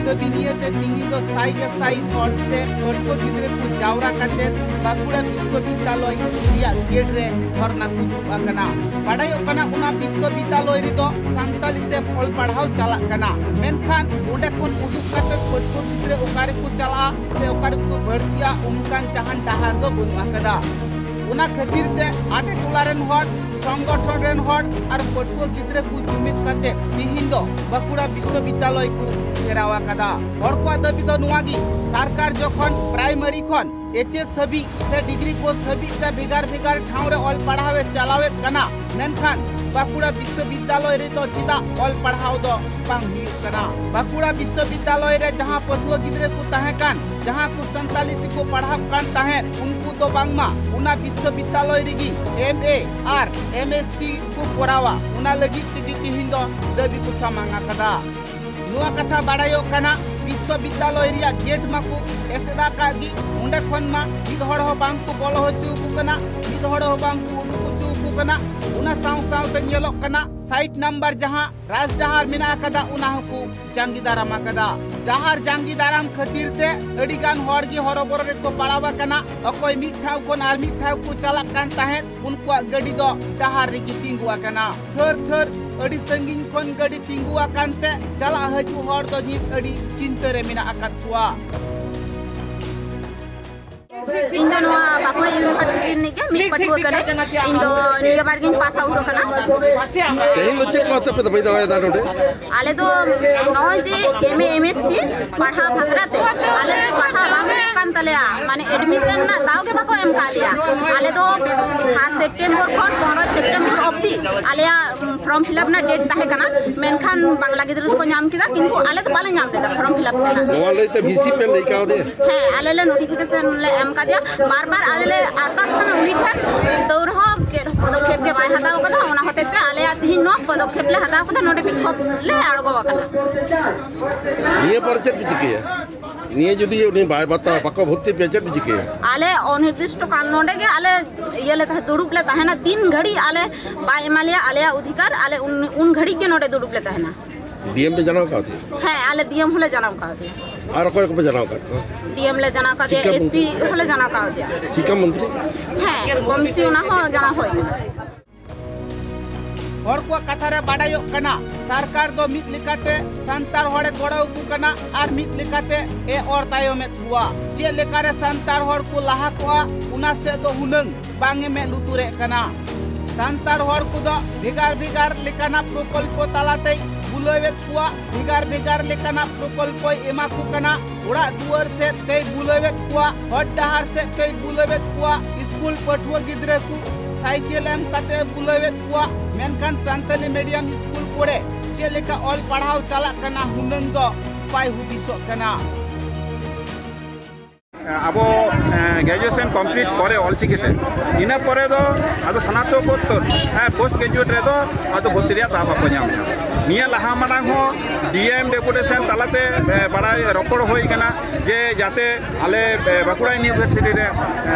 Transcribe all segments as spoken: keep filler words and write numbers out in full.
ᱫᱟᱹᱵᱤ ᱱᱤᱭᱟᱹᱛᱮ ᱛᱤᱦᱤᱧ ᱫᱚ ᱥᱟᱭ ᱜᱮ ᱥᱟᱭ ᱦᱚᱲ ᱥᱮ ᱯᱟᱹᱴᱷᱩᱣᱟᱹ ᱜᱤᱫᱽᱨᱟᱹ ᱠᱚ ᱡᱟᱣᱨᱟ ᱠᱟᱛᱮ ᱵᱟᱸᱠᱩᱲᱟ ᱵᱤᱥᱥᱚᱵᱤᱫᱽᱫᱟᱞᱚᱭ ᱨᱮᱭᱟᱜ ᱜᱮᱴ ᱨᱮ ᱫᱷᱚᱨᱱᱟ ᱠᱚ ᱫᱩᱲᱩᱵ ᱟᱠᱟᱱᱟ᱾ ᱵᱟᱰᱟᱭᱚᱜ ᱠᱟᱱᱟ, ᱚᱱᱟ ᱵᱤᱥᱥᱚᱵᱤᱫᱽᱫᱟᱞᱚᱭ ᱨᱮᱫᱚ ᱥᱟᱱᱛᱟᱞᱤ ᱛᱮ ᱚᱞ ᱯᱟᱲᱦᱟᱣ ᱪᱟᱞᱟᱜ ᱠᱟᱱᱟ, ᱢᱮᱱᱠᱷᱟᱱ ᱚᱸᱰᱮ ᱠᱷᱚᱱ ᱩᱰᱩᱠ ᱠᱟᱛᱮ ᱯᱟᱹᱴᱷᱩᱣᱟᱹ ᱜᱤᱫᱽᱨᱟᱹ ᱚᱠᱟ ᱨᱮᱠᱚ ᱪᱟᱞᱟᱜᱼᱟ ᱥᱮ ᱚᱠᱟ ᱨᱮᱠᱚ ᱵᱷᱟᱹᱨᱛᱤᱜᱼᱟ, ᱚᱱᱠᱟᱱ ᱡᱟᱦᱟᱱ ᱰᱟᱦᱟᱨ ᱫᱚ ᱵᱟᱹᱱᱩᱜ ᱟᱠᱟᱫᱟ᱾ ᱚᱱᱟ ᱠᱷᱟᱹᱛᱤᱨ ᱛᱮ ᱟᱰᱮ ᱴᱚᱞᱟ ᱨᱮᱱ ᱦᱚᱲ, ᱥᱚᱝᱜᱚᱴᱷᱚᱱ ᱨᱮᱱ ᱦᱚᱲ ᱟᱨ ᱯᱟᱹᱴᱷᱩᱣᱟᱹ ᱜᱤᱫᱽᱨᱟᱹ ᱠᱚ ᱡᱩᱢᱤᱫ ᱠᱟᱛᱮ ᱛᱤᱦᱤᱧ ᱫᱚ ᱵᱟᱸᱠᱩᱲᱟ ᱵᱤᱥᱥᱚᱵᱤᱫᱽᱫᱟᱞᱚᱭ ᱠᱚ ᱜᱷᱮᱨᱟᱣ ᱟᱠᱟᱫᱟ᱾ ᱦᱚᱲ ᱠᱚᱣᱟᱜ ᱫᱟᱹᱵᱤ ᱫᱚ ᱱᱚᱣᱟ ᱜᱮ, ᱥᱚᱨᱠᱟᱨ ᱡᱚᱠᱷᱚᱱ ᱯᱨᱟᱭᱢᱟᱨᱤ ᱠᱷᱚᱱ ᱮᱭᱤᱪ ᱮᱥ ᱦᱟᱹᱵᱤᱡ ᱥᱮ ᱰᱤᱜᱽᱨᱤ ᱠᱳᱨᱥ ᱦᱟᱹᱵᱤᱡ ᱛᱮ ᱵᱷᱮᱜᱟᱨ ᱵᱷᱮᱜᱟᱨ ᱴᱷᱟᱶ ᱨᱮ ᱚᱞ ᱯᱟᱲᱦᱟᱣ ᱮ ᱪᱟᱞᱟᱣᱮᱫ ᱠᱟᱱᱟ, ᱢᱮᱱᱠᱷᱟᱱ ᱵᱟᱸᱠᱩᱲᱟ ᱵᱤᱥᱥᱚᱵᱤᱫᱽᱫᱟᱞᱚᱭ ᱨᱮᱫᱚ ᱪᱮᱫᱟᱜ ᱚᱞ ᱯᱟᱲᱦᱟᱣ ᱫᱚ ᱵᱟᱝ ᱦᱩᱭᱩᱜ ᱠᱟᱱᱟ? ᱵᱟᱸᱠᱩᱲᱟ ᱵᱤᱥᱥᱚᱵᱤᱫᱽᱫᱟᱞᱚᱭ ᱨᱮ ᱡᱟᱦᱟᱸ ᱯᱟᱹᱴᱷᱩᱣᱟᱹ ᱜᱤᱫᱽᱨᱟᱹ ᱠᱚ ᱛᱟᱦᱮᱸ ᱠᱟᱱ, ᱡᱟᱦᱟᱸ ᱠᱚ ᱥᱟᱱᱛᱟᱞᱤ ᱛᱮᱠᱚ ᱯᱟᱲᱦᱟᱜ ᱠᱟᱱ ᱛᱟᱦᱮᱸᱫ, ᱩᱱᱠᱩ ᱫᱚ ᱵᱟᱝᱢᱟ ᱚᱱᱟ ᱵᱤᱥᱥᱚᱵᱤᱫᱽᱫᱟᱞᱚᱭ ᱨᱮᱜᱮ ᱮᱢ ᱮ ᱟᱨ ᱮᱢ ᱮᱥ ᱥᱤ ᱠᱚ ᱠᱚᱨᱟᱣᱟ᱾ ᱚᱱᱟ ᱞᱟᱹᱜᱤᱫ ᱛᱮᱜᱮ ᱛᱤᱦᱤᱧ ᱫᱚ ᱫᱟᱹᱵᱤ ᱠᱚ ᱥᱟᱢᱟᱝ ᱟᱠᱟᱫᱟ᱾ ᱱᱚᱣᱟ ᱠᱟᱛᱷᱟ ᱵᱟᱲᱟᱭᱚᱜ ᱠᱟᱱᱟ, ᱵᱤᱥᱥᱚᱵᱤᱫᱽᱫᱟᱞᱚᱭ ᱨᱮᱭᱟᱜ ᱜᱮᱴ ᱢᱟᱠᱚ ᱮᱥᱮᱫ ᱟᱠᱟᱫ ᱜᱮ, ᱚᱸᱰᱮ ᱠᱷᱚᱱ ᱢᱟ ᱢᱤᱫ ᱦᱚᱲ ᱦᱚᱸ ᱵᱟᱝ ᱠᱚ ᱵᱚᱞᱚ ᱦᱚᱪᱚ ᱟᱠᱚ ᱠᱟᱱᱟ, ᱢᱤᱫ ᱦᱚᱲ ᱦᱚᱸ ᱵᱟᱝ ᱠᱚ ᱩᱰᱩᱠ ᱦᱚᱪᱚ ᱟᱠᱚ ᱠᱟᱱᱟ᱾ ᱚᱱᱟ ᱥᱟᱶ ᱥᱟᱶᱛᱮ ᱧᱮᱞᱚᱜ ᱠᱟᱱᱟ, ᱥᱟᱭᱤᱴ ᱱᱟᱢᱵᱟᱨ ᱡᱟᱦᱟᱸ ᱨᱟᱡᱽ ᱰᱟᱦᱟᱨ ᱢᱮᱱᱟᱜ ᱟᱠᱟᱫᱟ, ᱚᱱᱟ ᱦᱚᱸᱠᱚ ᱡᱟᱸᱜᱤ ᱫᱟᱨᱟᱢ ᱟᱠᱟᱫᱟ᱾ ᱰᱟᱦᱟᱨ ᱡᱟᱸᱜᱤ ᱫᱟᱨᱟᱢ ᱠᱷᱟᱹᱛᱤᱨ ᱛᱮ ᱟᱹᱰᱤ ᱜᱟᱱ ᱦᱚᱲ ᱜᱮ ᱦᱚᱨᱚᱵᱚᱨᱚ ᱨᱮᱠᱚ ᱯᱟᱲᱟᱣ ᱟᱠᱟᱱᱟ᱾ ᱚᱠᱚᱭ ᱢᱤᱫ ᱴᱷᱟᱶ ᱠᱷᱚᱱ ᱟᱨ ᱢᱤᱫ ᱴᱷᱟᱶ ᱠᱚ ᱪᱟᱞᱟᱜ ᱠᱟᱱ ᱛᱟᱦᱮᱸᱫ, ᱩᱱᱠᱩᱣᱟᱜ ᱜᱟᱹᱰᱤ ᱫᱚ ᱰᱟᱦᱟᱨ ᱨᱮᱜᱮ ᱛᱤᱸᱜᱩ ᱟᱠᱟᱱᱟ᱾ ᱛᱷᱟᱹᱨ ᱛᱷᱟᱹᱨ ᱟᱹᱰᱤ ᱥᱟᱺᱜᱤᱧ ᱠᱷᱚᱱ ᱜᱟᱹᱰᱤ ᱛᱤᱸᱜᱩ ᱟᱠᱟᱱ ᱛᱮ ᱪᱟᱞᱟᱜ ᱦᱤᱡᱩᱜ ᱦᱚᱲ ᱫᱚ ᱱᱤᱛ ᱟᱹᱰᱤ ᱪᱤᱱᱛᱟᱹ ᱨᱮ ᱢᱮᱱᱟᱜ ᱟᱠᱟᱫ ᱠᱚᱣᱟ᱾ ᱤᱧ ᱫᱚ ᱱᱚᱣᱟ ᱵᱟᱸᱠᱩᱲᱟ ᱤᱭᱩᱱᱤᱵᱷᱟᱨᱥᱤᱴᱤ ᱨᱤᱱᱤᱡ ᱜᱮ ᱢᱤᱫ ᱯᱟᱹᱴᱷᱩᱣᱟᱹ ᱠᱟᱹᱱᱟᱹᱧ᱾ ᱤᱧ ᱫᱚ ᱱᱤᱭᱟᱹ ᱵᱟᱨ ᱜᱤᱧ ᱯᱟᱥ ᱟᱣᱩᱴ ᱟᱠᱟᱱᱟ᱾ ᱛᱮᱦᱮᱧ ᱫᱚ ᱪᱮᱫ ᱠᱚ ᱟᱛᱮ ᱯᱮ ᱫᱟᱹᱵᱤ ᱫᱚᱦᱚᱭᱮᱫᱟ ᱱᱚᱰᱮ? ᱟᱞᱮ ᱫᱚ ᱱᱚᱜᱼᱚᱭ ᱡᱮ ᱮᱢ ᱮ ᱮᱢ ᱮᱥ ᱥᱤ ᱯᱟᱲᱦᱟᱣ ᱵᱟᱠᱷᱨᱟ ᱛᱮ ᱟᱞᱮ ᱫᱚ ᱯᱟᱲᱦᱟᱣ ᱵᱟᱝ ᱦᱩᱭᱩᱜ ᱠᱟᱱ ᱛᱟᱞᱮᱭᱟ, ᱢᱟᱱᱮ ᱮᱰᱢᱤᱥᱚᱱ ᱨᱮᱱᱟᱜ ᱫᱟᱣ ᱜᱮ ᱵᱟᱠᱚ ᱮᱢ ᱠᱟᱜ ᱞᱮᱭᱟ᱾ ᱟᱞᱮ ᱫᱚ ᱯᱷᱟᱥᱴ ᱥᱮᱯᱴᱮᱢᱵᱚᱨ ᱠᱷᱚᱱ ᱯᱚᱱᱨᱚᱭ ᱥᱮᱯᱴᱮᱢᱵᱚᱨ ᱚᱵᱫᱤ ᱟᱞᱮᱭᱟᱜ ᱯᱷᱨᱚᱢ ᱯᱷᱤᱞᱟᱯ ᱨᱮᱱᱟᱜ ᱰᱮᱴ ᱛᱟᱦᱮᱸ ᱠᱟᱱᱟ, ᱢᱮᱱᱠᱷᱟᱱ ᱵᱟᱝᱞᱟ ᱜᱤᱫᱽᱨᱟᱹ ᱫᱚᱠᱚ ᱧᱟᱢ ᱠᱮᱫᱟ, ᱠᱤᱱᱛᱩ ᱟᱞᱮ ᱫᱚ ᱵᱟᱞᱮ ᱧᱟᱢ ᱞᱮᱫᱟ ᱯᱷᱨᱚᱢ ᱯᱷᱤᱞᱟᱯ ᱨᱮᱱᱟᱜ᱾ ᱱᱚᱣᱟ ᱞᱟᱹᱭᱛᱮ ᱵᱷᱤ ᱥᱤ ᱯᱮ ᱞᱟᱹᱭ ᱠᱟᱣᱫᱮᱭᱟ? ᱦᱮᱸ, ᱟᱞᱮ ᱞᱮ ᱱᱳᱴᱤᱯᱷᱤᱠᱮᱥᱚᱱ ᱞᱮ ᱮᱢ ᱠᱟᱫᱮᱭᱟ, ᱵᱟᱨ ᱵᱟᱨ ᱟᱞᱮ ᱞᱮ ᱟᱨᱫᱟᱥ ᱠᱟᱱᱟ ᱩᱱᱤ ᱴᱷᱮᱱ, ᱛᱟᱹᱣ ᱨᱮᱦᱚᱸ ᱪᱮᱫ ᱯᱚᱫᱚᱠᱷᱮᱯ ᱜᱮ ᱵᱟᱭ ᱦᱟᱛᱟᱣ ᱠᱟᱫᱟ᱾ ᱚᱱᱟ ᱦᱚᱛᱮᱡ ᱛᱮ ᱟᱞᱮᱭᱟᱜ ᱛᱤᱦᱤᱧ ᱱᱚᱣᱟ ᱯᱚᱫᱚᱠᱷᱮᱯ ᱞᱮ ᱦᱟᱛᱟᱣ ᱠᱟᱫᱟ, ᱱᱚᱰᱮ ᱵᱤᱠᱷᱚᱵ ᱞᱮ ᱟᱬᱜᱚ ᱟᱠᱟᱱᱟ᱾ ᱱᱤᱭᱟᱹ ᱯᱚᱨᱮ ᱪᱮᱫ ᱯᱮ ᱪᱤᱠᱟᱹᱭᱟ? ᱱᱤᱭᱟᱹ ᱡᱩᱫᱤ ᱩᱱᱤ ᱵᱟᱭ ᱵᱟᱛᱟᱣᱟ, ᱵᱟᱠᱚ ᱵᱷᱚᱨᱛᱤ ᱯᱮᱭᱟ, ᱪᱮᱫ ᱯᱮ ᱪᱤᱠᱟᱹᱭᱟ? ᱟᱞᱮ ᱚᱱᱤᱨᱫᱤᱥᱴᱚ ᱠᱟᱞ ᱱᱚᱰᱮ ᱜᱮ ᱟᱞᱮ ᱤᱭᱟᱹ ᱞᱮ ᱛᱟᱦᱮᱸ, ᱫᱩᱲᱩᱵ ᱞᱮ ᱛᱟᱦᱮᱱᱟ᱾ ᱛᱤᱱ ᱜᱷᱟᱹᱲᱤᱡ ᱟᱞᱮ ᱵᱟᱭ ᱮᱢᱟ ᱞᱮᱭᱟ ᱟᱞᱮᱭᱟᱜ ᱚᱫᱷᱤᱠᱟᱨ, ᱟᱞᱮ ᱩᱱ, ᱩᱱ ᱜᱷᱟᱹᱲᱤᱡ ᱜᱮ ᱱᱚᱰᱮ ᱫᱩᱲᱩᱵ ᱞᱮ ᱛᱟᱦᱮᱱᱟ᱾ ᱰᱤ ᱮᱢ ᱯᱮ ᱡᱟᱱᱟᱣ ᱠᱟᱣᱫᱮᱭᱟ? ᱦᱮᱸ, ᱟᱞᱮ ᱰᱤ ᱮᱢ ᱦᱚᱸᱞᱮ ᱡᱟᱱᱟᱣ ᱠᱟᱣᱫᱮᱭᱟ᱾ ᱟᱨ ᱚᱠᱚᱭ ᱠᱚᱯᱮ ᱡᱟᱱᱟᱣ ᱠᱟᱫ ᱠᱚᱣᱟ? ᱰᱤ ᱮᱢ ᱞᱮ ᱡᱟᱱᱟᱣ ᱠᱟᱫᱮᱭᱟ, ᱥᱤᱠᱠᱷᱟ ᱮᱥ ᱯᱤ ᱢᱚᱱᱛᱨᱤ? ᱦᱚᱸᱞᱮ ᱡᱟᱱᱟᱣ ᱠᱟᱣᱫᱮᱭᱟ᱾ ᱥᱤᱠᱠᱷᱟ ᱢᱚᱱᱛᱨᱤ? ᱦᱮᱸ, ᱠᱚᱢ ᱵᱮᱥᱤ ᱚᱱᱟ ᱦᱚᱸ ᱡᱟᱱᱟᱣ ᱦᱩᱭ ᱠᱟᱱᱟ᱾ ᱦᱚᱲ ᱠᱚᱣᱟᱜ ᱠᱟᱛᱷᱟ ᱨᱮ ᱵᱟᱰᱟᱭᱚᱜ ᱠᱟᱱᱟ, ᱥᱚᱨᱠᱟᱨ ᱫᱚ ᱢᱤᱫ ᱞᱮᱠᱟᱛᱮ ᱥᱟᱱᱛᱟᱲ ᱦᱚᱲᱮ ᱜᱚᱲᱚ ᱟᱠᱚ ᱠᱟᱱᱟ ᱟᱨ ᱢᱤᱫ ᱞᱮᱠᱟᱛᱮ ᱮ ᱚᱨ ᱛᱟᱭᱚᱢᱮᱫ ᱠᱚᱣᱟ᱾ ᱪᱮᱫ ᱞᱮᱠᱟᱨᱮ ᱥᱟᱱᱛᱟᱲ ᱦᱚᱲ ᱠᱚ ᱞᱟᱦᱟ ᱠᱚᱜᱼᱟ, ᱚᱱᱟ ᱥᱮᱫ ᱫᱚ ᱦᱩᱱᱟᱹᱝ ᱵᱟᱝ ᱮ ᱢᱮᱫ ᱞᱩᱛᱩᱨᱮᱫ ᱠᱟᱱᱟ᱾ ᱥᱟᱱᱛᱟᱲ ᱦᱚᱲ ᱠᱚᱫᱚ ᱵᱷᱮᱜᱟᱨ ᱵᱷᱮᱜᱟᱨ ᱞᱮᱠᱟᱱᱟᱜ ᱯᱨᱚᱠᱚᱞᱯᱚ ᱛᱟᱞᱟᱛᱮᱭ ᱵᱩᱞᱟᱹᱣᱮᱫ ᱠᱚᱣᱟ, ᱵᱷᱮᱜᱟᱨ ᱵᱷᱮᱜᱟᱨ ᱞᱮᱠᱟᱱᱟᱜ ᱯᱨᱚᱠᱚᱞᱯᱚᱭ ᱮᱢᱟ ᱠᱚ ᱠᱟᱱᱟ᱾ ᱚᱲᱟᱜ ᱫᱩᱣᱟᱹᱨ ᱥᱮᱫ ᱛᱮᱭ ᱵᱩᱞᱟᱹᱣᱮᱫ ᱠᱚᱣᱟ, ᱦᱚᱨ ᱰᱟᱦᱟᱨ ᱥᱮᱫ ᱛᱮᱭ ᱵᱩᱞᱟᱹᱣᱮᱫ ᱠᱚᱣᱟ, ᱥᱠᱩᱞ ᱯᱟᱹᱴᱷᱩᱣᱟᱹ ᱜᱤᱫᱽᱨᱟᱹ ᱠᱚ ᱥᱟᱭᱠᱮᱞ ᱮᱢ ᱠᱟᱛᱮ ᱵᱩᱞᱟᱹᱣᱮᱫ ᱠᱚᱣᱟ᱾ ᱢᱮᱱᱠᱷᱟᱱ ᱥᱟᱱᱛᱟᱞᱤ ᱢᱤᱰᱤᱭᱟᱢ ᱥᱠᱩᱞ ᱠᱚᱨᱮ ᱪᱮᱫ ᱞᱮᱠᱟ ᱚᱞ ᱯᱟᱲᱦᱟᱣ ᱪᱟᱞᱟᱜ ᱠᱟᱱᱟ, ᱦᱩᱱᱟᱹᱝ ᱫᱚ ᱵᱟᱭ ᱦᱩᱫᱤᱥᱚᱜ ᱠᱟᱱᱟ᱾ ᱟᱵᱚ, ᱮ, ᱜᱨᱮᱡᱩᱭᱮᱥᱚᱱ ᱠᱚᱢᱯᱞᱤᱴ ᱯᱚᱨᱮ ᱚᱞᱪᱤᱠᱤ ᱛᱮ, ᱤᱱᱟᱹ ᱯᱚᱨᱮ ᱫᱚ ᱟᱫᱚ ᱥᱱᱟᱛᱚᱠᱳᱛᱛᱚᱨ, ᱮ, ᱯᱳᱥᱴ ᱜᱨᱮᱡᱩᱭᱮᱴ ᱨᱮᱫᱚ ᱟᱫᱚ ᱵᱷᱚᱨᱛᱤ ᱨᱮᱭᱟᱜ ᱫᱟᱣ ᱵᱟᱠᱚ ᱧᱟᱢ ᱮᱫᱟ᱾ ᱱᱤᱭᱟᱹ ᱞᱟᱦᱟ ᱢᱟᱲᱟᱝ ᱦᱚᱸ ᱰᱤ ᱮᱢ ᱰᱮᱯᱩᱴᱮᱥᱚᱱ ᱛᱟᱞᱟᱛᱮ, ᱮ, ᱵᱟᱲᱟᱭ ᱨᱚᱯᱚᱲ ᱦᱩᱭ ᱠᱟᱱᱟ ᱡᱮ ᱡᱟᱛᱮ ᱟᱞᱮ, ᱮ, ᱵᱟᱸᱠᱩᱲᱟ ᱤᱭᱩᱱᱤᱵᱷᱟᱨᱥᱤᱴᱤ ᱨᱮ, ᱮ,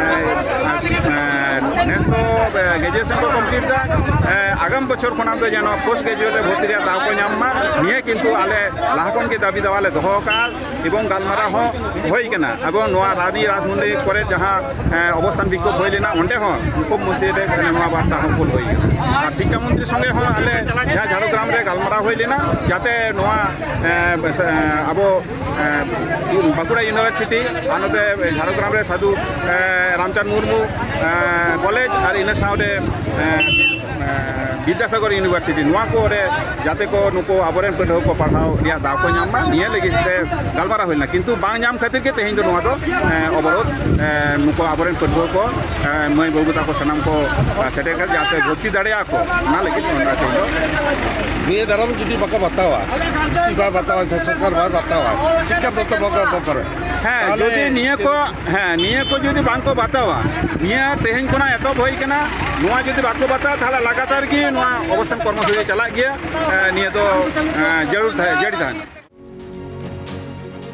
ᱮ, ᱱᱮᱥ ᱫᱚ, ᱮ, ᱜᱨᱮᱡᱩᱭᱮᱥᱚᱱ ᱠᱚ ᱠᱚᱢᱯᱞᱤᱴ ᱮᱫᱟ, ᱮ, ᱟᱜᱟᱢ ᱵᱚᱪᱷᱚᱨ ᱠᱷᱚᱱᱟᱜ ᱫᱚ ᱡᱮᱱᱚ ᱯᱳᱥᱴ ᱜᱨᱮᱡᱩᱭᱮᱴ ᱨᱮ ᱵᱷᱚᱨᱛᱤ ᱨᱮᱭᱟᱜ ᱫᱟᱣ ᱠᱚ ᱧᱟᱢ ᱢᱟ, ᱱᱤᱭᱟᱹ ᱠᱤᱱᱛᱩ ᱟᱞᱮ ᱞᱟᱦᱟ ᱠᱷᱚᱱ ᱜᱮ ᱫᱟᱹᱵᱤ ᱫᱟᱣᱟ ᱞᱮ ᱫᱚᱦᱚ ᱟᱠᱟᱫᱼᱟ᱾ ᱮᱵᱚᱝ ᱜᱟᱞᱢᱟᱨᱟᱣ ᱦᱚᱸ ᱦᱩᱭ ᱠᱟᱱᱟ᱾ ᱮᱵᱚᱝ ᱱᱚᱣᱟ ᱨᱟᱱᱤ ᱨᱟᱥᱢᱩᱱᱰᱤ ᱠᱚᱨᱮ ᱡᱟᱦᱟᱸ, ᱮ, ᱚᱵᱚᱥᱛᱷᱟᱱ ᱵᱤᱠᱷᱳᱵ ᱦᱩᱭ ᱞᱮᱱᱟ, ᱚᱸᱰᱮ ᱦᱚᱸ ᱩᱯᱚᱢᱚᱱᱛᱨᱤ ᱨᱮ ᱱᱚᱣᱟ ᱵᱟᱨᱛᱟ ᱦᱚᱸ ᱠᱩᱞ ᱦᱩᱭ ᱠᱟᱱᱟ᱾ ᱟᱨ ᱥᱤᱠᱠᱷᱟ ᱢᱚᱱᱛᱨᱤ ᱥᱚᱸᱜᱮ ᱦᱚᱸ ᱟᱞᱮ ᱡᱟᱦᱟᱸ ᱡᱷᱟᱲᱜᱨᱟᱢ ᱨᱮ ᱜᱟᱞᱢᱟᱨᱟᱣ ᱦᱩᱭ ᱞᱮᱱᱟ, ᱡᱟᱛᱮ ᱱᱚᱣᱟ, ᱮ, ᱵᱮᱥ, ᱮ, ᱟᱵᱚ, ᱮ, ᱵᱟᱸᱠᱩᱲᱟ ᱤᱭᱩᱱᱤᱵᱷᱟᱨᱥᱤᱴᱤ ᱟᱨ ᱱᱚᱛᱮ ᱡᱷᱟᱲᱜᱨᱟᱢ ᱨᱮ ᱥᱟᱫᱷᱩ, ᱮ, ᱨᱟᱢᱪᱟᱸᱫᱽ ᱢᱩᱨᱢᱩ, ᱮ, ᱠᱚᱞᱮᱡᱽ ᱟᱨ ᱤᱱᱟᱹ ᱥᱟᱶᱛᱮ, ᱮ, ᱮ, ᱵᱤᱫᱽᱫᱟᱥᱟᱜᱚᱨ ᱤᱭᱩᱱᱤᱵᱷᱟᱨᱥᱤᱴᱤ, ᱱᱚᱣᱟ ᱠᱚᱨᱮ ᱡᱟᱛᱮ ᱠᱚ ᱱᱩᱠᱩ ᱟᱵᱚᱨᱮᱱ ᱯᱟᱹᱴᱷᱩᱣᱟᱹ ᱠᱚ ᱯᱟᱲᱦᱟᱣ ᱨᱮᱭᱟᱜ ᱫᱟᱣ ᱠᱚ ᱧᱟᱢ ᱢᱟ, ᱱᱤᱭᱟᱹ ᱞᱟᱹᱜᱤᱫ ᱛᱮ ᱜᱟᱞᱢᱟᱨᱟᱣ ᱦᱩᱭ ᱞᱮᱱᱟ᱾ ᱠᱤᱱᱛᱩ ᱵᱟᱝ ᱧᱟᱢ ᱠᱷᱟᱹᱛᱤᱨ ᱜᱮ ᱛᱮᱦᱮᱧ ᱫᱚ ᱱᱚᱣᱟ ᱫᱚ, ᱮ, ᱚᱵᱚᱨᱳᱫᱷ, ᱮ, ᱱᱩᱠᱩ ᱟᱵᱚᱨᱮᱱ ᱯᱟᱹᱴᱷᱩᱣᱟᱹ ᱠᱚ, ᱮ, ᱢᱟᱹᱭ ᱵᱟᱹᱵᱩ ᱛᱟᱠᱚ ᱥᱟᱱᱟᱢ ᱠᱚ, ᱮ, ᱥᱮᱴᱮᱨ ᱠᱟᱛᱮ ᱡᱟᱛᱮ ᱵᱷᱚᱨᱛᱤ ᱫᱟᱲᱮᱭᱟᱜᱼᱟ ᱠᱚ, ᱚᱱᱟ ᱞᱟᱹᱜᱤᱫ ᱱᱚᱰᱮ ᱛᱮᱦᱮᱧ ᱫᱚ᱾ ᱱᱤᱭᱟᱹ ᱫᱟᱨᱟᱢ ᱡᱩᱫᱤ ᱵᱟᱠᱚ ᱵᱟᱛᱟᱣᱟ, ᱥᱤ ᱵᱟᱭ ᱵᱟᱛᱟᱣᱟ, ᱥᱮ ᱥᱚᱨᱠᱟᱨ ᱵᱟᱭ ᱵᱟᱛᱟᱣᱟ, ᱪᱤᱠᱟ ᱫᱚ ᱛᱚ ᱵᱟᱠᱚ ᱵᱟᱛᱟᱣᱟ? ᱦᱮᱸ, ᱛᱟᱦᱚᱞᱮ ᱡᱩᱫᱤ ᱱᱤᱭᱟᱹ ᱠᱚ, ᱦᱮᱸ, ᱱᱤᱭᱟᱹ ᱠᱚ ᱡᱩᱫᱤ ᱵᱟᱝ ᱠᱚ ᱵᱟᱛᱟᱣᱟ, ᱱᱤᱭᱟᱹ ᱛᱮᱦᱮᱧ ᱠᱷᱚᱱᱟᱜ ᱮᱛᱚᱦᱚᱵ ᱦᱩᱭ ᱠᱟᱱᱟ, ᱱᱚᱣᱟ ᱡᱩᱫᱤ ᱵᱟᱠᱚ ᱵᱟᱛᱟᱣᱟ, ᱛᱟᱦᱚᱞᱮ ᱞᱟᱜᱟᱛᱟᱨ ᱜᱮ ᱱᱚᱣᱟ ᱚᱵᱚᱥᱛᱷᱟᱱ ᱠᱚᱨᱢᱚᱥᱩᱪᱤ ᱪᱟᱞᱟᱜ ᱜᱮᱭᱟ᱾ ᱮ, ᱱᱤᱭᱟᱹ ᱫᱚ, ᱮ, ᱡᱟᱹᱨᱩᱲ ᱛᱟᱦᱮᱸ, ᱡᱟᱹᱨᱤ ᱛᱟᱦᱮᱱᱟ᱾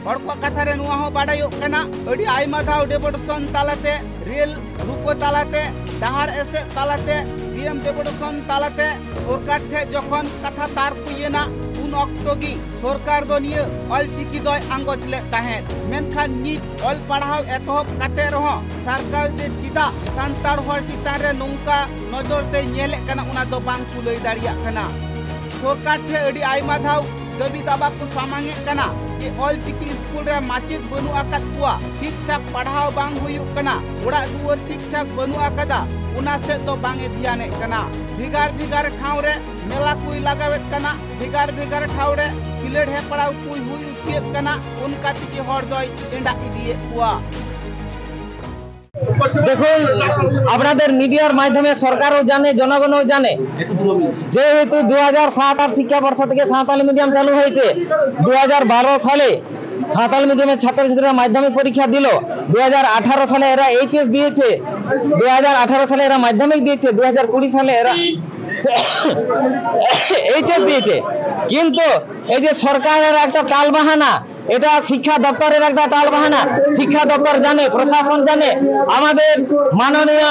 ᱦᱚᱲ ᱠᱚᱣᱟᱜ ᱠᱟᱛᱷᱟ ᱨᱮ ᱱᱚᱣᱟ ᱦᱚᱸ ᱵᱟᱰᱟᱭᱚᱜ ᱠᱟᱱᱟ, ᱟᱹᱰᱤ ᱟᱭᱢᱟ ᱫᱷᱟᱣ ᱰᱮᱯᱩᱴᱮᱥᱚᱱ ᱛᱟᱞᱟᱛᱮ, ᱨᱮᱞ ᱨᱩᱠᱟᱹ ᱛᱟᱞᱟᱛᱮ, ᱰᱟᱦᱟᱨ ᱮᱥᱮᱫ ᱛᱟᱞᱟᱛᱮ, ᱰᱤ ᱮᱢ ᱰᱮᱯᱩᱴᱮᱥᱚᱱ ᱛᱟᱞᱟᱛᱮ ᱥᱚᱨᱠᱟᱨ ᱴᱷᱮᱱ ᱡᱚᱠᱷᱚᱱ ᱠᱟᱛᱷᱟ ᱛᱟᱨᱠᱚᱭᱮᱱᱟ, ᱩᱱ ᱚᱠᱛᱚ ᱜᱮ ᱥᱚᱨᱠᱟᱨ ᱫᱚ ᱱᱤᱭᱟᱹ ᱚᱞᱪᱤᱠᱤ ᱫᱚᱭ ᱟᱸᱜᱚᱪ ᱞᱮᱫ ᱛᱟᱦᱮᱸᱫ᱾ ᱢᱮᱱᱠᱷᱟᱱ ᱱᱤᱛ ᱚᱞ ᱯᱟᱲᱦᱟᱣ ᱮᱛᱚᱦᱚᱵ ᱠᱟᱛᱮ ᱨᱮᱦᱚᱸ ᱥᱚᱨᱠᱟᱨ ᱫᱚ ᱪᱮᱫᱟᱜ ᱥᱟᱱᱛᱟᱲ ᱦᱚᱲ ᱪᱮᱛᱟᱱ ᱨᱮ ᱱᱚᱝᱠᱟ ᱱᱚᱡᱚᱨ ᱛᱮ ᱧᱮᱞᱮᱫ ᱠᱟᱱᱟ, ᱚᱱᱟ ᱫᱚ ᱵᱟᱝ ᱠᱚ ᱞᱟᱹᱭ ᱫᱟᱲᱮᱭᱟᱜ ᱠᱟᱱᱟ᱾ ᱥᱚᱨᱠᱟᱨ ᱴᱷᱮᱱ ᱟᱹᱰᱤ ᱟᱭᱢᱟ ᱫᱷᱟᱣ ᱫᱟᱹᱵᱤ ᱫᱟᱵᱟ ᱠᱚ ᱥᱟᱢᱟᱝ ᱮᱫ ᱠᱟᱱᱟ ᱡᱮ ᱚᱞᱪᱤᱠᱤ ᱥᱠᱩᱞ ᱨᱮ ᱢᱟᱪᱮᱫ ᱵᱟᱹᱱᱩᱜ ᱟᱠᱟᱫ ᱠᱚᱣᱟ, ᱴᱷᱤᱠ ᱴᱷᱟᱠ ᱯᱟᱲᱦᱟᱣ ᱵᱟᱝ ᱦᱩᱭᱩᱜ ᱠᱟᱱᱟ, ᱚᱲᱟᱜ ᱫᱩᱣᱟᱹᱨ ᱴᱷᱤᱠ ᱴᱷᱟᱠ ᱵᱟᱹᱱᱩᱜ ᱟᱠᱟᱫᱟ, ᱚᱱᱟ ᱥᱮᱫ ᱫᱚ ᱵᱟᱝ ᱮ ᱫᱷᱮᱭᱟᱱᱮᱫ ᱠᱟᱱᱟ᱾ ᱵᱷᱮᱜᱟᱨ ᱵᱷᱮᱜᱟᱨ ᱴᱷᱟᱶ ᱨᱮ ᱢᱮᱞᱟ ᱠᱚᱭ ᱞᱟᱜᱟᱣᱮᱫ ᱠᱟᱱᱟ, ᱵᱷᱮᱜᱟᱨ ᱵᱷᱮᱜᱟᱨ ᱴᱷᱟᱶ ᱨᱮ ᱠᱷᱮᱞᱳᱰ ᱦᱮᱯᱨᱟᱣ ᱠᱚᱭ ᱦᱩᱭ ᱦᱚᱪᱚᱭᱮᱫ ᱠᱟᱱᱟ, ᱚᱱᱠᱟ ᱛᱮᱜᱮ ᱦᱚᱲ ᱫᱚᱭ ᱮᱸᱰᱟᱜ ᱤᱫᱤᱭᱮᱫ ᱠᱚᱣᱟ᱾ দেখুন, আপনাদের মিডিয়ার মাধ্যমে সরকারও জানে, জনগণও জানে, যেহেতু দু হাজার সাত আট শিক্ষাবর্ষ থেকে সাঁওতালি মিডিয়াম চালু হয়েছে, দু হাজার বারো সালে সাঁওতালি মিডিয়ামের ছাত্রছাত্রীরা মাধ্যমিক পরীক্ষা দিল, দু হাজার আঠারো সালে এরা এইচএস দিয়েছে, দু হাজার আঠারো সালে এরা মাধ্যমিক দিয়েছে, দু হাজার কুড়ি সালে এরা এইচএস দিয়েছে। কিন্তু এই যে সরকারের একটা টালবাহানা, এটা শিক্ষা দপ্তরের একটা টালবাহানা। শিক্ষা দপ্তর জানে, প্রশাসন জানে, আমাদের মাননীয়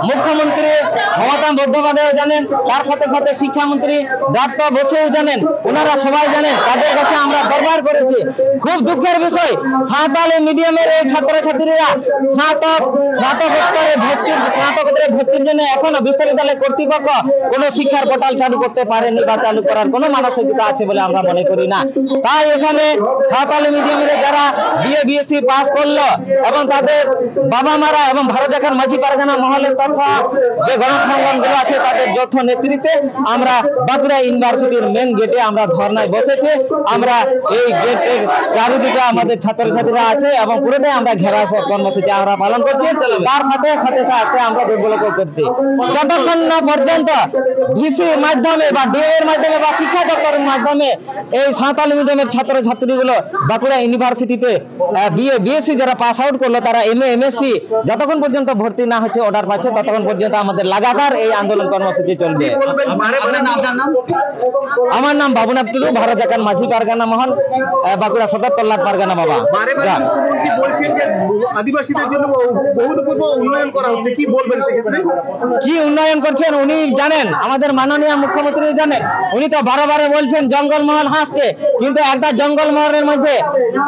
মুখ্যমন্ত্রী মমতা বন্দ্যোপাধ্যায় জানেন, তার সাথে সাথে শিক্ষামন্ত্রী ব্রাত্য বসুও জানেন, ওনারা সবাই জানেন। তাদের কাছে আমরা দরবার করেছি। খুব দুঃখের বিষয়, সাঁওতালি মিডিয়ামের এই ছাত্রছাত্রীরা স্নাতক স্নাতকোত্তরে ভর্তির স্নাতকোত্তরে ভর্তির জন্য এখনো বিশ্ববিদ্যালয় কর্তৃপক্ষ কোনো শিক্ষার পোর্টাল চালু করতে পারেনি বা চালু করার কোনো মানসিকতা আছে বলে আমরা মনে করি না। তাই এখানে সাঁওতালি মিডিয়ামের যারা বিএ বিএসসি পাস করলো এবং তাদের বাবা মারা এবং ভারত জাকাত মাঝি পারগানা মহলে তথা যে গণসংগঠনগুলো আছে তাদের যৌথ নেতৃত্বে আমরা বাঁকুড়া ইউনিভার্সিটির মেন গেটে আমরা ধর্নায় বসেছি। আমরা এই গেটের চারিদিকে আমাদের ছাত্রছাত্রীরা আছে এবং পুরোটাই আমরা ঘেরাও কর্মসূচি আমরা পালন করছি। তার সাথে সাথে সাথে আমরা ডোরব্লকও করছি, যতক্ষণ না পর্যন্ত ভিসির মাধ্যমে বা ডিএম এর মাধ্যমে বা শিক্ষা দপ্তরের মাধ্যমে এই সাঁওতালি মিডিয়ামের ছাত্রছাত্রীগুলো বাঁকুড়া ইউনিভার্সিটিতে বিএ বিএসসি যারা পাস আউট করলো, তারা এমএ এমএসসি যতক্ষণ পর্যন্ত ভর্তি না হচ্ছে, অর্ডার পাচ্ছে, ততক্ষণ পর্যন্ত আমাদের লাগাতার এই আন্দোলন কর্মসূচি চলবে। আমার নাম বাবুনাথ টুডু, ভারত জাকাত মাঝি পারগানা মহল, বাঁকুড়া সদর তল্লাট পারগানা বাবা। বারে বারে মুখ্যমন্ত্রী বলছেন যে আদিবাসীদের জন্য বহু উন্নয়ন করা হচ্ছে, কি বলবেন সেক্ষেত্রে? কি উন্নয়ন করছেন উনি জানেন, আমাদের মাননীয় মুখ্যমন্ত্রী জানেন। উনি তো বারে বারে বলছেন জঙ্গলমহল হাসছে, কিন্তু একটা জঙ্গলমহলের মধ্যে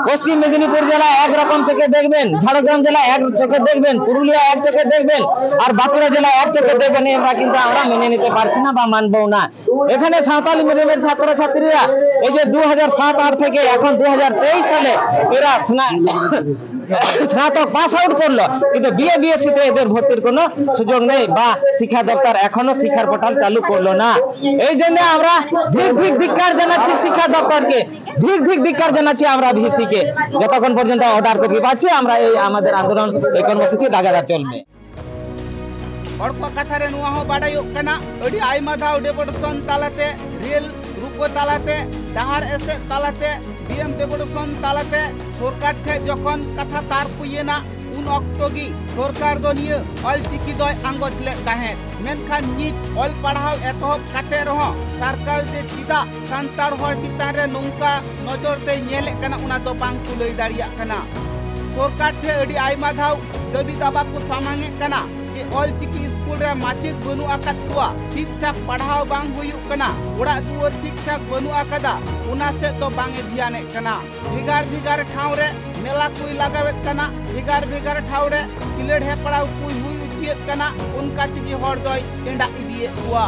পশ্চিম মেদিনীপুর জেলা একরকম চোখে দেখবেন, ঝাড়গ্রাম জেলা এক চোখে দেখবেন, পুরুলিয়া এক চোখে দেখবেন, আর বাঁকুড়া জেলা এক চোখে দেখবেন, আমরা কিন্তু আমরা মেনে নিতে পারছি না বা মানবও না। এখানে সাঁওতালি মিডিয়ামের ছাত্রছাত্রীরা এই যে দু হাজার সাত আট থেকে এখন দু হাজার তেইশ সালে এরা স্না- স্নাতক পাস আউট করলো, কিন্তু বিএ বিএসসি তে এদের ভর্তির কোনো সুযোগ নেই বা শিক্ষা দপ্তর এখনো শিক্ষার পোর্টাল চালু করলো না। এই জন্য আমরা ধিক ধিক ধিক্কার জানাচ্ছি শিক্ষা দপ্তরকে, ধিক ধিক ধিক্কার জানাচ্ছি আমরা ভিসি কে। যতক্ষণ পর্যন্ত অর্ডার কপি পাচ্ছি, আমরা এই আমাদের আন্দোলন, এই কর্মসূচি লাগাতার চলবে। ᱦᱚᱲ ᱠᱚᱣᱟᱜ ᱠᱟᱛᱷᱟ ᱨᱮ ᱱᱚᱣᱟ ᱦᱚᱸ ᱵᱟᱰᱟᱭᱚᱜ ᱠᱟᱱᱟ, ᱟᱹᱰᱤ ᱟᱭᱢᱟ ᱫᱷᱟᱣ ᱰᱮᱯᱩᱴᱮᱥᱚᱱ ᱛᱟᱞᱟᱛᱮ, ᱨᱮᱞ ᱨᱩᱠᱟᱹ ᱛᱟᱞᱟᱛᱮ, ᱰᱟᱦᱟᱨ ᱮᱥᱮᱫ ᱛᱟᱞᱟᱛᱮ, ᱰᱤᱮᱢ ᱰᱮᱯᱩᱴᱮᱥᱚᱱ ᱛᱟᱞᱟᱛᱮ ᱥᱚᱨᱠᱟᱨ ᱴᱷᱮᱱ ᱡᱚᱠᱷᱚᱱ ᱠᱟᱛᱷᱟ ᱛᱟᱨᱠ ᱦᱩᱭᱮᱱᱟ, ᱩᱱ ᱚᱠᱛᱚ ᱜᱮ ᱥᱚᱨᱠᱟᱨ ᱫᱚ ᱱᱤᱭᱟᱹ ᱚᱞᱪᱤᱠᱤ ᱫᱚᱭ ᱟᱸᱜᱚᱪ ᱞᱮᱫ ᱛᱟᱦᱮᱸᱫ᱾ ᱢᱮᱱᱠᱷᱟᱱ ᱱᱤᱛ ᱚᱞ ᱯᱟᱲᱦᱟᱣ ᱮᱛᱚᱦᱚᱵ ᱠᱟᱛᱮ ᱨᱮᱦᱚᱸ ᱥᱚᱨᱠᱟᱨ ᱡᱮ ᱪᱮᱫᱟᱜ ᱥᱟᱱᱛᱟᱲ ᱦᱚᱲ ᱪᱮᱛᱟᱱ ᱨᱮ ᱱᱚᱝᱠᱟ ᱱᱚᱡᱚᱨ ᱛᱮᱭ ᱧᱮᱞᱮᱫ ᱠᱟᱱᱟ, ᱚᱱᱟ ᱫᱚ ᱵᱟᱝ ᱠᱚ ᱞᱟᱹᱭ ᱫᱟᱲᱮᱭᱟᱜ ᱠᱟᱱᱟ᱾ ᱥᱚᱨᱠᱟᱨ ᱴᱷᱮᱱ ᱟᱹᱰᱤ ᱟᱭᱢᱟ ᱫᱷᱟᱣ ᱫᱟᱹᱵᱤ ᱫᱟᱵᱟ ᱠᱚ ᱥᱟᱢᱟᱝ ᱮᱫ ᱠᱟᱱᱟ ᱡᱮ ᱚᱞᱪᱤᱠᱤ ᱥᱠᱩᱞ ᱨᱮ ᱢᱟᱪᱮᱫ ᱵᱟᱹᱱᱩᱜ ᱟᱠᱟᱫ ᱠᱚᱣᱟ, ᱴᱷᱤᱠ ᱴᱷᱟᱠ ᱯᱟᱲᱦᱟᱣ ᱵᱟᱝ ᱦᱩᱭᱩᱜ ᱠᱟᱱᱟ, ᱚᱲᱟᱜ ᱫᱩᱣᱟᱹᱨ ᱴᱷᱤᱠ ᱴᱷᱟᱠ ᱵᱟᱹᱱᱩᱜ ᱟᱠᱟᱫᱟ, ᱚᱱᱟ ᱥᱮᱫ ᱫᱚ ᱵᱟᱝ ᱮ ᱫᱷᱮᱭᱟᱱᱮᱫ ᱠᱟᱱᱟ᱾ ᱵᱷᱮᱜᱟᱨ ᱵᱷᱮᱜᱟᱨ ᱴᱷᱟᱶ ᱨᱮ ᱢᱮᱞᱟ ᱠᱚᱭ ᱞᱟᱜᱟᱣᱮᱫ ᱠᱟᱱᱟ, ᱵᱷᱮᱜᱟᱨ ᱵᱷᱮᱜᱟᱨ ᱴᱷᱟᱶ ᱨᱮ ᱠᱷᱮᱞᱳᱰ ᱦᱮᱯᱨᱟᱣ ᱠᱚᱭ ᱦᱩᱭ ᱦᱚᱪᱚᱭᱮᱫ ᱠᱟᱱᱟ, ᱚᱱᱠᱟ ᱛᱮᱜᱮ ᱦᱚᱲ ᱫᱚᱭ ᱮᱸᱰᱟᱜ ᱤᱫᱤᱭᱮᱫ ᱠᱚᱣᱟ᱾